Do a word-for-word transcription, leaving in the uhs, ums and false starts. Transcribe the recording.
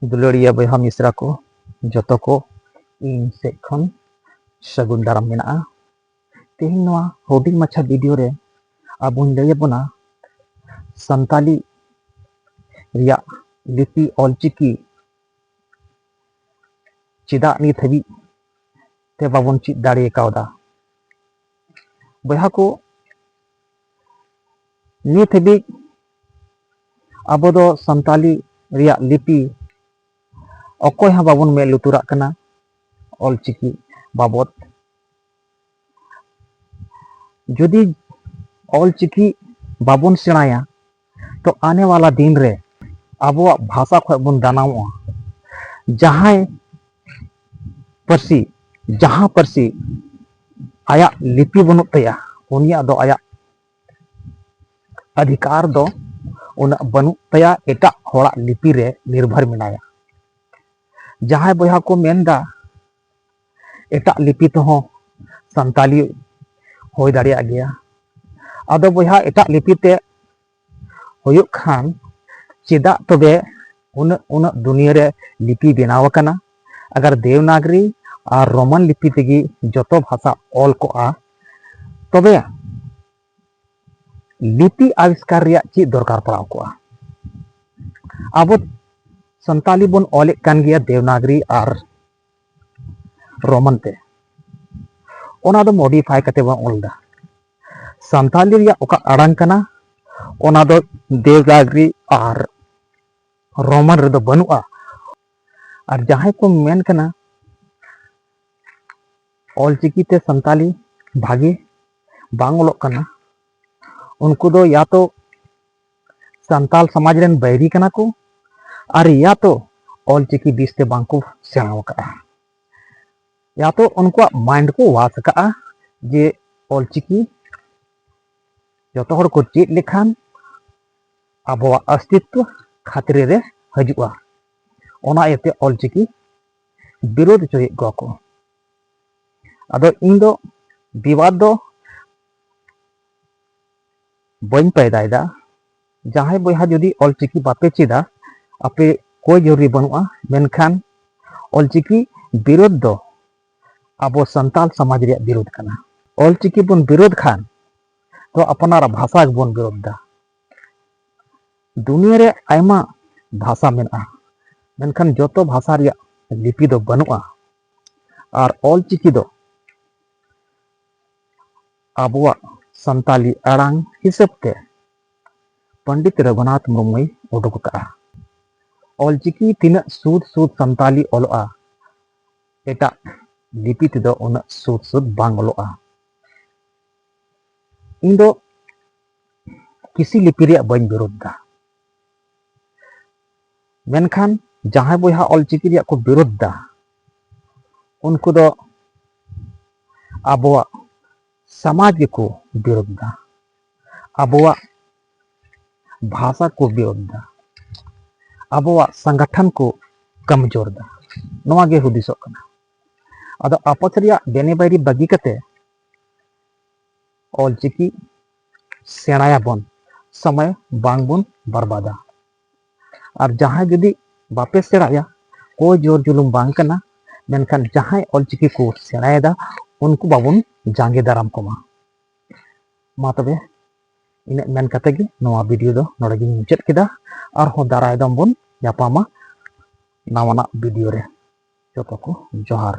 ᱫᱩᱞᱟᱹᱲᱤᱭᱟᱹ ᱵᱚᱭᱦᱟ ᱢᱤᱥᱨᱟ ᱠᱚ, ᱡᱚᱛᱚ ᱠᱚ ᱤᱧ ᱥᱮᱫ ᱠᱷᱚᱱ ᱥᱟᱹᱜᱩᱱ ᱫᱟᱨᱟᱢ ᱢᱮᱱᱟᱜᱼᱟ᱾ ᱛᱮᱦᱮᱧ ᱱᱚᱣᱟ ᱦᱩᱰᱤᱧ ᱢᱟᱪᱷᱟ ᱵᱷᱤᱰᱤᱭᱳ ᱨᱮ ᱟᱵᱚᱧ ᱞᱟᱹᱭ ᱟᱵᱚᱱᱟ ᱥᱟᱱᱛᱟᱞᱤ ᱨᱮᱭᱟᱜ ᱞᱤᱯᱤ ᱚᱞᱪᱤᱠᱤ ᱪᱮᱫᱟᱜ ᱱᱤᱛ ᱦᱟᱹᱵᱤᱡ ᱛᱮ ᱵᱟᱵᱚᱱ ᱪᱮᱫ ᱫᱟᱲᱮ ᱠᱟᱣᱫᱟ᱾ ᱵᱚᱭᱦᱟ ᱠᱚ, ᱱᱤᱛ ᱦᱟᱹᱵᱤᱡ ᱟᱵᱚ ᱫᱚ ᱥᱟᱱᱛᱟᱞᱤ ᱨᱮᱭᱟᱜ ᱞᱤᱯᱤ ᱚᱠᱚᱭ ᱦᱚᱸ ᱵᱟᱵᱚᱱ ᱢᱮᱫ ᱞᱩᱛᱩᱨᱟᱜ ᱠᱟᱱᱟ ᱚᱞᱪᱤᱠᱤ ᱵᱟᱵᱚᱛ᱾ ᱡᱩᱫᱤ ᱚᱞᱪᱤᱠᱤ ᱵᱟᱵᱚᱱ ᱥᱮᱬᱟᱭᱟ, ᱛᱚ ᱟᱱᱮ ᱣᱟᱞᱟ ᱫᱤᱱ ᱨᱮ ᱟᱵᱚᱣᱟᱜ ᱵᱷᱟᱥᱟ ᱠᱷᱚᱱ ᱵᱚᱱ ᱫᱟᱱᱟᱢᱚᱜᱼᱟ᱾ ᱡᱟᱦᱟᱸᱭ ᱯᱟᱹᱨᱥᱤ, ᱡᱟᱦᱟᱸ ᱯᱟᱹᱨᱥᱤ ᱟᱭᱟᱜ ᱞᱤᱯᱤ ᱵᱟᱹᱱᱩᱜ ᱛᱟᱭᱟ, ᱩᱱᱤᱭᱟᱜ ᱫᱚ ᱟᱭᱟᱜ ᱚᱫᱷᱤᱠᱟᱨ ᱫᱚ ᱩᱱᱟᱹᱜ ᱵᱟᱹᱱᱩᱜ ᱛᱟᱭᱟ ᱮᱴᱟᱜ ᱦᱚᱲᱟᱜ ᱞᱤᱯᱤ ᱨᱮ ᱱᱤᱨᱵᱷᱚᱨ ᱢᱮᱱᱟᱭᱟ᱾ ᱡᱟᱦᱟᱸᱭ ᱵᱚᱭᱦᱟ ᱠᱚ ᱢᱮᱱᱫᱟ ᱮᱴᱟᱜ ᱞᱤᱯᱤ ᱛᱮᱦᱚᱸ ᱥᱟᱱᱛᱟᱞᱤ ᱦᱩᱭ ᱫᱟᱲᱮᱭᱟᱜ ᱜᱮᱭᱟ, ᱟᱫᱚ ᱵᱚᱭᱦᱟ ᱮᱴᱟᱜ ᱞᱤᱯᱤ ᱛᱮ ᱦᱩᱭᱩᱜ ᱠᱷᱟᱱ ᱪᱮᱫᱟᱜ ᱛᱚᱵᱮ ᱩᱱᱟᱹᱜ ᱩᱱᱟᱹᱜ ᱫᱩᱱᱤᱭᱟᱹ ᱨᱮ ᱞᱤᱯᱤ ᱵᱮᱱᱟᱣ ᱟᱠᱟᱱᱟ? ᱟᱜᱟᱨ ᱫᱮᱵᱽᱱᱟᱜᱽᱨᱤ ᱟᱨ ᱨᱳᱢᱟᱱ ᱞᱤᱯᱤ ᱛᱮᱜᱮ ᱡᱚᱛᱚ ᱵᱷᱟᱥᱟ ᱚᱞ ᱠᱚᱜᱼᱟ, ᱛᱚᱵᱮ ᱞᱤᱯᱤ ᱟᱵᱤᱥᱠᱟᱨ ᱨᱮᱭᱟᱜ ᱪᱮᱫ ᱫᱚᱨᱠᱟᱨ ᱯᱟᱲᱟᱣ ᱠᱚᱜᱼᱟ? ᱟᱵᱚ ᱥᱟᱱᱛᱟᱞᱤ ᱵᱚᱱ ᱚᱞᱮᱫ ᱠᱟᱱ ᱜᱮᱭᱟ ᱫᱮᱵᱽᱱᱟᱜᱽᱨᱤ ᱟᱨ ᱨᱳᱢᱟᱱ ᱛᱮ, ᱚᱱᱟ ᱫᱚ ᱢᱚᱰᱤᱯᱷᱟᱭ ᱠᱟᱛᱮ ᱵᱚᱱ ᱚᱞ ᱮᱫᱟ᱾ ᱥᱟᱱᱛᱟᱞᱤ ᱨᱮᱭᱟᱜ ᱚᱠᱟ ᱟᱲᱟᱝ ᱠᱟᱱᱟ, ᱚᱱᱟ ᱫᱚ ᱫᱮᱵᱽᱱᱟᱜᱽᱨᱤ ᱟᱨ ᱨᱳᱢᱟᱱ ᱨᱮᱫᱚ ᱵᱟᱹᱱᱩᱜᱼᱟ᱾ ᱟᱨ ᱡᱟᱦᱟᱸᱭ ᱠᱚ ᱢᱮᱱ ᱠᱟᱱᱟ ᱚᱞᱪᱤᱠᱤ ᱛᱮ ᱥᱟᱱᱛᱟᱞᱤ ᱵᱷᱟᱜᱮ ᱵᱟᱝ ᱚᱞᱚᱜ ᱠᱟᱱᱟ, ᱩᱱᱠᱩ ᱫᱚ ᱭᱟ ᱛᱚ ᱥᱟᱱᱛᱟᱞ ᱥᱚᱢᱟᱡᱽ ᱨᱮᱱ ᱵᱟᱹᱭᱨᱤ ᱠᱟᱱᱟ ᱠᱚ, ᱟᱨ ᱭᱟ ᱛᱚ ᱚᱞᱪᱤᱠᱤ ᱵᱮᱥᱛᱮ ᱵᱟᱝ ᱠᱚ ᱥᱮᱬᱟ ᱟᱠᱟᱫᱼᱟ, ᱭᱟ ᱛᱚ ᱩᱱᱠᱩᱣᱟᱜ ᱢᱟᱭᱤᱱᱰ ᱠᱚ ᱣᱟᱥ ᱟᱠᱟᱫᱼᱟ ᱡᱮ ᱚᱞᱪᱤᱠᱤ ᱡᱚᱛᱚ ᱦᱚᱲ ᱠᱚ ᱪᱮᱫ ᱞᱮᱠᱷᱟᱱ ᱟᱵᱚᱣᱟᱜ ᱚᱥᱛᱤᱛᱣᱚ ᱠᱷᱟᱛᱨᱮ ᱨᱮ ᱦᱤᱡᱩᱜᱼᱟ, ᱚᱱᱟ ᱤᱭᱟᱹᱛᱮ ᱚᱞᱪᱤᱠᱤ ᱵᱤᱨᱳᱫᱷ ᱦᱚᱪᱚᱭᱮᱫ ᱠᱚᱣᱟ ᱠᱚ᱾ ᱟᱫᱚ ᱤᱧ ᱫᱚ ᱵᱤᱵᱟᱫ ᱫᱚ ᱵᱟᱹᱧ ᱯᱟᱭᱫᱟᱭᱮᱫᱟ᱾ ᱡᱟᱦᱟᱸᱭ ᱵᱚᱭᱦᱟ ᱡᱩᱫᱤ ᱚᱞᱪᱤᱠᱤ ᱵᱟᱯᱮ ᱪᱮᱫᱟ, ᱟᱯᱮ ᱠᱚᱭ ᱡᱚᱨᱩᱨᱤ ᱵᱟᱹᱱᱩᱜᱼᱟ, ᱢᱮᱱᱠᱷᱟᱱ ᱚᱞᱪᱤᱠᱤ ᱵᱤᱨᱳᱫᱷ ᱫᱚ ᱟᱵᱚ ᱥᱟᱱᱛᱟᱲ ᱥᱚᱢᱟᱡᱽ ᱨᱮᱭᱟᱜ ᱵᱤᱨᱳᱫᱷ ᱠᱟᱱᱟ᱾ ᱚᱞᱪᱤᱠᱤ ᱵᱚᱱ ᱵᱤᱨᱳᱫᱷ ᱠᱷᱟᱱ ᱛᱚ ᱟᱯᱱᱟᱨᱟᱜ ᱵᱷᱟᱥᱟ ᱜᱮᱵᱚᱱ ᱵᱤᱨᱳᱫᱷ ᱫᱟ᱾ ᱫᱩᱱᱤᱭᱟᱹ ᱨᱮ ᱟᱭᱢᱟ ᱵᱷᱟᱥᱟ ᱢᱮᱱᱟᱜᱼᱟ, ᱢᱮᱱᱠᱷᱟᱱ ᱡᱚᱛᱚ ᱵᱷᱟᱥᱟ ᱨᱮᱭᱟᱜ ᱞᱤᱯᱤ ᱫᱚ ᱵᱟᱹᱱᱩᱜᱼᱟ᱾ ᱟᱨ ᱚᱞᱪᱤᱠᱤ ᱫᱚ ᱟᱵᱚᱣᱟᱜ ᱥᱟᱱᱛᱟᱞᱤ ᱟᱲᱟᱝ ᱦᱤᱥᱟᱹᱵ ᱛᱮ ᱯᱚᱱᱰᱤᱛ ᱨᱚᱜᱷᱩᱱᱟᱛᱷ ᱢᱩᱨᱢᱩᱭ ᱩᱰᱩᱠ ᱟᱠᱟᱫᱼᱟ᱾ ᱚᱞᱪᱤᱠᱤ ᱛᱤᱱᱟᱹᱜ ᱥᱩᱫ ᱥᱩᱫ ᱥᱟᱱᱛᱟᱞᱤ ᱚᱞᱚᱜᱼᱟ, ᱮᱴᱟᱜ ᱞᱤᱯᱤ ᱛᱮᱫᱚ ᱩᱱᱟᱹᱜ ᱥᱩᱫ ᱥᱩᱫ ᱵᱟᱝ ᱚᱞᱚᱜᱼᱟ᱾ ᱤᱧ ᱫᱚ ᱠᱤᱥᱤ ᱞᱤᱯᱤ ᱨᱮᱭᱟᱜ ᱵᱟᱹᱧ ᱵᱤᱨᱳᱫᱷ ᱫᱟ, ᱢᱮᱱᱠᱷᱟᱱ ᱡᱟᱦᱟᱸᱭ ᱵᱚᱭᱦᱟ ᱚᱞᱪᱤᱠᱤ ᱨᱮᱭᱟᱜ ᱠᱚ ᱵᱤᱨᱳᱫᱷ ᱫᱟ, ᱩᱱᱠᱩ ᱫᱚ ᱟᱵᱚᱣᱟᱜ ᱥᱚᱢᱟᱡᱽ ᱜᱮᱠᱚ ᱵᱤᱨᱳᱫᱷ ᱫᱟ, ᱟᱵᱚᱣᱟᱜ ᱵᱷᱟᱥᱟ ᱠᱚ ᱵᱤᱨᱳᱫᱷ ᱫᱟ, ᱟᱵᱚᱣᱟᱜ ᱥᱚᱝᱜᱚᱴᱷᱚᱱ ᱠᱚ ᱠᱚᱢᱡᱳᱨ ᱫᱟ᱾ ᱱᱚᱣᱟ ᱜᱮ ᱦᱩᱫᱤᱥᱚᱜ ᱠᱟᱱᱟ᱾ ᱟᱫᱚ ᱟᱯᱚᱥ ᱨᱮᱭᱟᱜ ᱵᱮᱱᱮ ᱵᱟᱭᱨᱤ ᱵᱟᱹᱜᱤ ᱠᱟᱛᱮ ᱚᱞᱪᱤᱠᱤ ᱥᱮᱬᱟᱭᱟᱵᱚᱱ, ᱥᱚᱢᱚᱭ ᱵᱟᱝᱵᱚᱱ ᱵᱟᱨᱵᱟᱫᱟ᱾ ᱟᱨ ᱡᱟᱦᱟᱸᱭ ᱡᱩᱫᱤ ᱵᱟᱯᱮ ᱥᱮᱬᱟᱭᱟ, ᱠᱚᱭ ᱡᱳᱨ ᱡᱩᱞᱩᱢ ᱵᱟᱝ ᱠᱟᱱᱟ, ᱢᱮᱱᱠᱷᱟᱱ ᱡᱟᱦᱟᱸᱭ ᱚᱞᱪᱤᱠᱤ ᱠᱚ ᱥᱮᱬᱟᱭᱮᱫᱟ, ᱩᱱᱠᱩ ᱵᱟᱵᱚᱱ ᱡᱟᱸᱜᱮ ᱫᱟᱨᱟᱢ ᱠᱚᱢᱟ᱾ ᱢᱟ ᱛᱚᱵᱮ, ᱤᱱᱟᱹᱜ ᱢᱮᱱ ᱠᱟᱛᱮ ᱜᱮ ᱱᱚᱣᱟ ᱵᱷᱤᱰᱤᱭᱳ ᱫᱚ ᱱᱚᱰᱮ ᱜᱤᱧ ᱢᱩᱪᱟᱹᱫ ᱠᱮᱫᱟ᱾ ᱟᱨᱦᱚᱸ ᱫᱟᱨᱟᱭ ᱫᱚᱢ ᱵᱚᱱ ᱧᱟᱯᱟᱢᱟ ᱱᱟᱣᱟᱱᱟᱜ ᱵᱷᱤᱰᱤᱭᱳ ᱨᱮ᱾ ᱡᱚᱛᱚ ᱠᱚ ᱡᱚᱦᱟᱨ᱾